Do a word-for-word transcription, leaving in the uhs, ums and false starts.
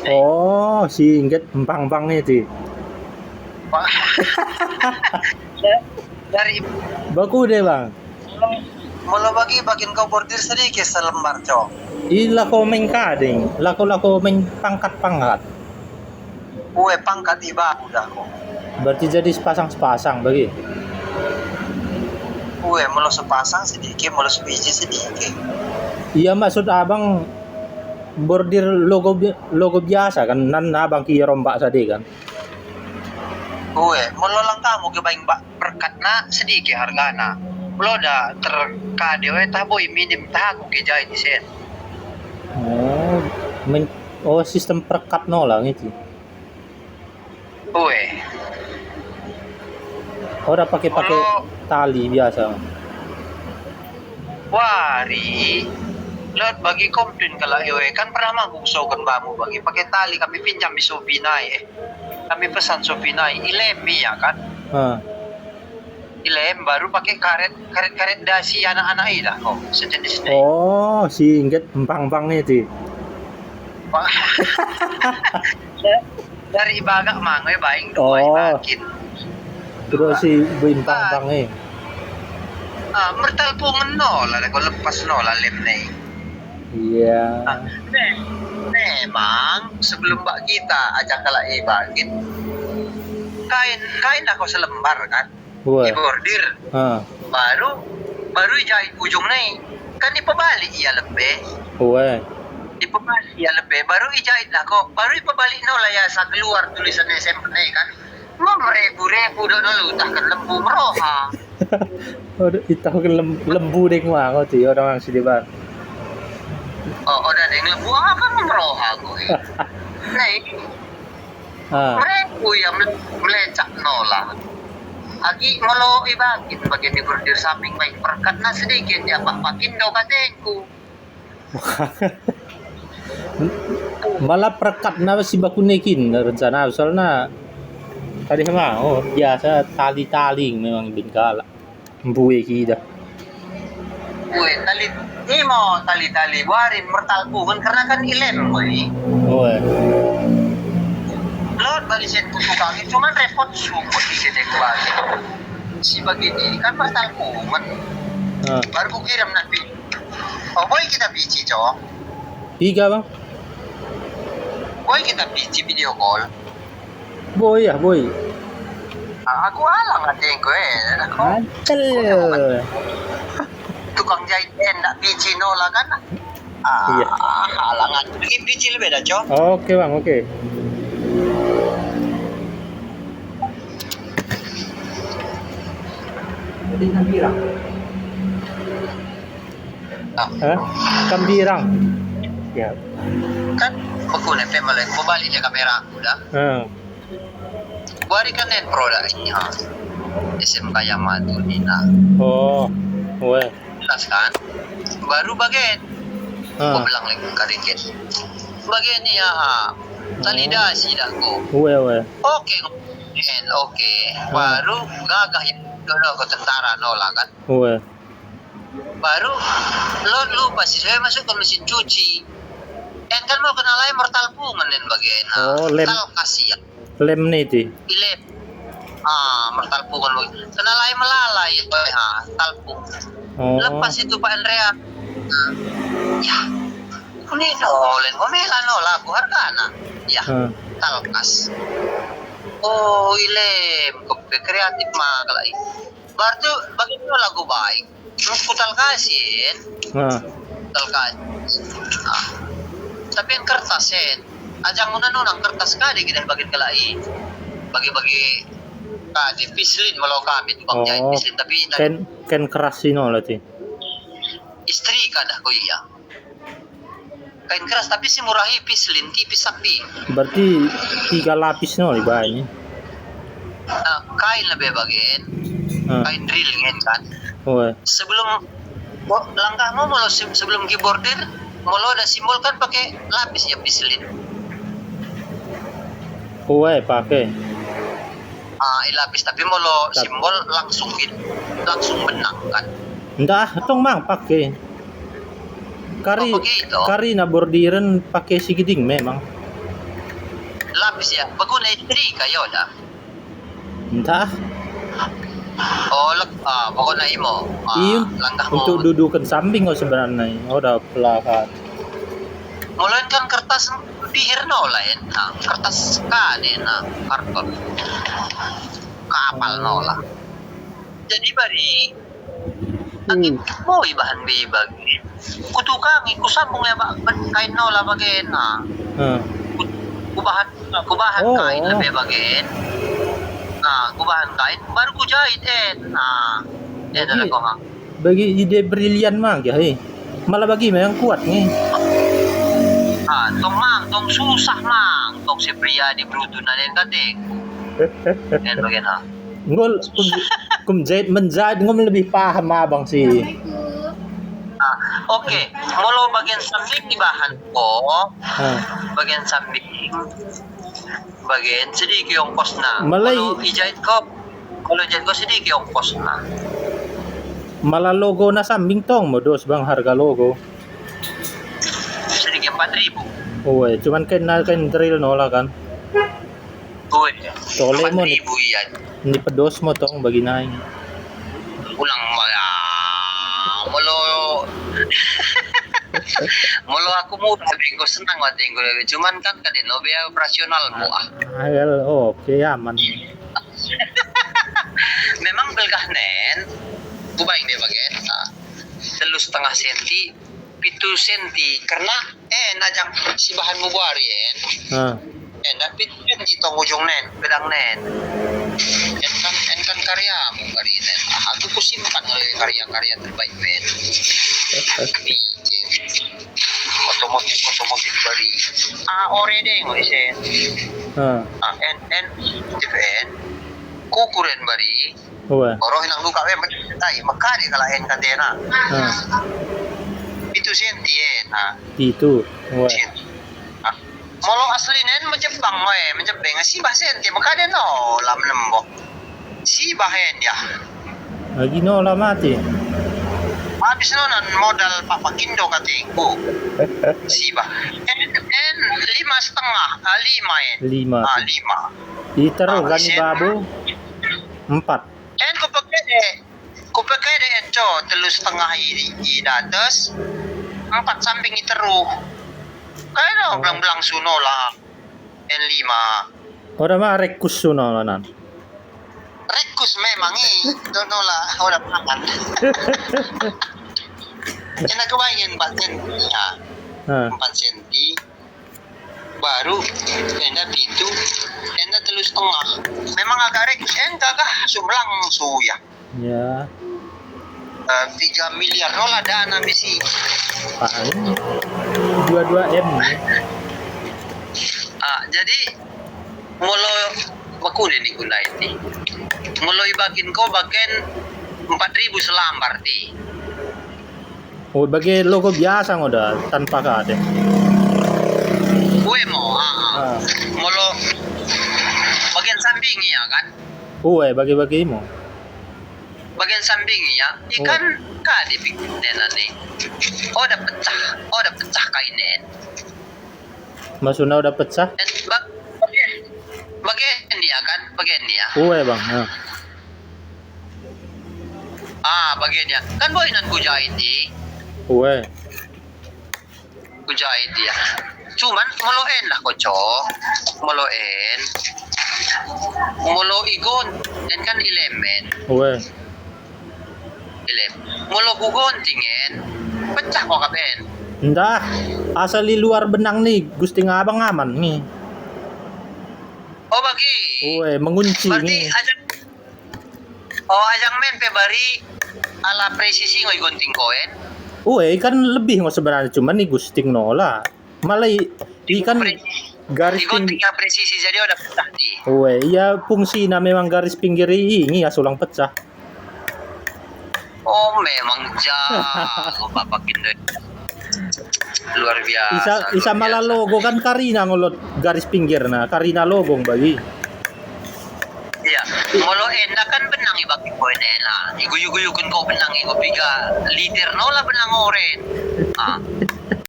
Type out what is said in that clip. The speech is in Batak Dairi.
Oh, si ngget mpang-mpang itu. Dari baku deh, Bang. Molo bagi bakin kau bordir sedikit selembar, Cok. I lako maing kading, lako-lako maing pangkat-pangkat. Ue, pangkat i baku dah ko. Berarti jadi sepasang-sepasang bagi. Ue, molo sepasang sedikit, molo sebiji sedikit. Iya, maksud abang bordir logo bi-, logo biasa kan, nan abang ki rombak sade kan. Ue, molo langkahmu ki baing bak perkatna sedikit hargana. Molo da terkade ue, tah boi minim tah aku ki jait isen. Oh, men-, oh, sistem perkat nola ngitu. Ue. Oda pake-pake tali biasa. Wari, lot bagi kompin kalak ue, kan pernah ma kusoken bamu bagi pake tali kami pinjam mi sopi nai, eh. Kami pesan sopi nai, ilem ia kan. Ha. Ilem, baru pake karet, karet-karet dasi anak-anak i dah ko, sejenis nai. Oh, si ngget mpang-mpang itu. Wah. Dari bagak mango i baing dua i bakin. Terus si boi mpang-mpang i. Ah, mertalpungen nola, ko lepas nola lem nai. Iya. Ah, me-, memang sebelum bak kita ajak kalak i bakin. Kain, kain dah ko selembar kan. Ue. Ibordir. Ha. Baru, baru ijait ujung nai. Kan ipebalik ia lebbe. Ue. Ipebalik ia lebbe, baru ijait dah ko. Baru ipebalik nola ia sa keluar tulisan S M P nai kan. Ngo merebu-rebu dok nola utahken lembu meroha. Oda itahken lem-, lembu deng mango ti, oda mang sidi bar. Oh, oda deng lembu, ah, kan meroha ko. Nai. Ah. Mereka yang mele-, melecak nola. Agi molo ibakin bagian di bordir samping baik perkatna sedikit, ya, Pak, bakin do katengku. Malah perkatna si baku nekin rencana, soalna tadi ma, oh, biasa tali-tali memang bin kalak. Mbue kida. Ue, tali, imo tali-tali, warin mertalpungen, karena kan ilem, ue. Ue. Lot bagi sen kutukang, cuman repot sukut di sini bagi. Si begini kan mertalpungen. Ah. Baru kukirim nanti. Oh, boi kita pici, Cok. Iga, Bang? Boi kita pici video call. Boi, ya, boi. Ah, aku alang atengku, eh. Aku antel. Tukang jait en dak pici nola kan? Ah, iya. Alang atengku. Bikin pici lebih dah, Cok. Oke, Bang, oke. Jadi, ah. Hah? Kambirang. Ya. Kan, beguna pe malen, kubalik dia kameraku dah. Ah. Bari kan en produk ini, ha. S M K Yamato nina. Oh, ue. Jelas kan? Baru bagen. Ah. Kubelang lagi karingget. Bagen ia, ha. Tali dasi dah ko. Ue, ue. Oke, en, oke. Ah. Baru gagah ya, dulu ko tentara nola kan. Ue. Baru lot lupa si saya masuk ke mesin cuci. En kan mau kenal aja mertalpungen en bagen. Oh, lem. Talkas ia. Lem niti. Ilem. Ah, mertalpungen bagen. Kenal aja melala itu, ha, talpung. Oh. Lepas itu Pak Andrea. Nah, ya. Ini nolen, oh, mela nola aku hargana. Ya, hmm. Talkas. Oh, ilem, kepe kreatif ma kalak i. Berarti bagi nola ku baik. Terus ku talkas en. Nah. Talkas. Ah. Tapi en kertas en. Ajang unang-unang kertas kade kita bagian kalak i. Bagi-bagi kade pislin molo kami tukang jait pislin. Tapi kain, kain keras ino lah ti. Istri kada ko ia. Kain keras, tapi si murah i pislin, tipis tapi. Berarti tiga lapis no ibaratnya. Nah, kain lebih bagen. Hmm. Kain ril ngen kan. Ue. Sebelum, oh, langkahmu molo se-, sebelum ki bordir, molo ada simbol kan pakai lapis ya pislin. Ue, pakai. Ah, ilapis, tapi molo simbol langsung git-, langsung benang kan. Ndah, tong mang pakai. Kari, oh, begitu. Karina bordiren pakai sigiding memang. Tapi sia, baguna istri ka, ya oda. Entah. Oh, lek, ah, pokokna imo. Ah, iyo, langkahmu. Untuk duduken sambing kau sebenarna. Oda pelakat. Molo en kan kertas pihir nola en. Ah, kertas kan en, ah, karton. Kapal nola. Jadi bari Hmm. Angin mo ibahan be bage. Kutukangi, kusambung ya, ba-, kain nola bagen, ah. Hmm. Ku-, kubahan, kubahan kain lebe bagen. Ah, kubahan kain, baru kujait en. Ah. En lako, ha. Bagi ide brilian ma gia, he. Malah bagi ma yang kuat nge. Ah, tong mang, tong susah mang, tong si pria di Brutu nanen kating. En bagen, ha. Nggo, kum, kum jait menjait, nggo lebih paham abang si. Ah, oke. Molo bagen sambing ibahan ko. Ah. Bagen sambing. Bagen sedikit ongkosna. Molo ijait ko. Molo ijait ko sedikit ongkosna. Malah logona sambing tong mo dos bang harga logo. Sedikit empat ribu. Oe, cuman kain, kain drill nola kan. Oi, tole mo ni, empat ribu ia. Ni pedos mo tong bagi nai. Ulang baya. Molo, molo aku murah, tapi engko senang mate engko. Cuman kan kade no biaya operasional mo, ah. Ah, well, oke, aman. Memang belgah nen, kubaing de bagen, ah, telu setengah senti, pitu senti, kerna en ajang sibahan mubuari en. Ah. En dak pitu senti tong ujung nen, pedang nen. En kan, en kan karyamu bari nen. Ah, aku kusimpan karya-karya terbaik en. Mijing. Otomotif, otomotif bari. Ah, ore de ngo isen. Ah. Ah, en, en, tipe en. Kukuren bari. Oe. Oroh inang dukak we, mencai, mekade kalak en katena. Ah. Pitu senti en, ah. Pitu. Oe. Senti. Ah. Molo aslinen mejebang, oe, mejebeng, sibah senti, mekade no, lam nemboh. Sibah en, ya. Lagi no lam ate. Habis no nan modal Pak Pakindo katingku. Sibah. En, en lima setengah, ah, lima en. Lima. Ah, lima. Iter kan isen babu. Empat. En kupekede, kupekede en co, telu setengah i, i dates, empat sambing i teru. Kae no, oh, belang-belang su nola. En lima. Oda ma rekus su nola nan. Rekus memang i, no nola, oda pangan. Ena kebaingen empat senti. Ya. Hah. Empat senti. Baru enda pitu, enda telu setengah. Memang agak rekus, enda gah, su belang su ya. Ya. Eh, tiga miliar nola dana misi. Paling dua dua M. Ah, jadi molo bakune ni guna ini. Molo ibakin ko baken empat ribu selambar ti. Oh, bage logo biasa ngo da, tanpa kade. Ue mo, ah, ah. Ah. Molo bagen sambing ia kan? Ue, bage-bage mo. Bagen sambing ia, ikan kade pikirna ni. Oda pecah, oda pecah kainen. Maksudna oda pecah? En, ba-, bagen, bagen ia kan, bagen ia. Ue, Bang, ah. Ah, bagen ia. Kan boi nan kujait i. Ue. Kujait ia. Cuman molo en lah ko co. Molo en. Molo igon, en kan ilemen. Ue. Ilem. Molo kugonting en, pecah ko kap en. Ndah, asal i luar benang ni, gusting abang aman ni. Oh, bagi. Ue, mengunci ni. Berarti ajang, oh, ajang men pe bari ala presisi ngo igonting ko en. Ue, ikan lebih ngo sebenarna, cuman ni gusting nola. Malah i-, ikan garis pinggi-, presisi jadi oda pecah ti. Ue, ia fungsina memang garis pinggir i, i, i, asa ulang pecah. Oh, memang jago Bapak Indo. Luar biasa, luar biasa. Isa, isa malah logo kan karina ngolot garis pinggirna, karina logo bagi. Iya, molo enda kan benang ibaki koen ena. Iguyu-guyuken ko benang i, ko piga liter nola benang oren. Ah.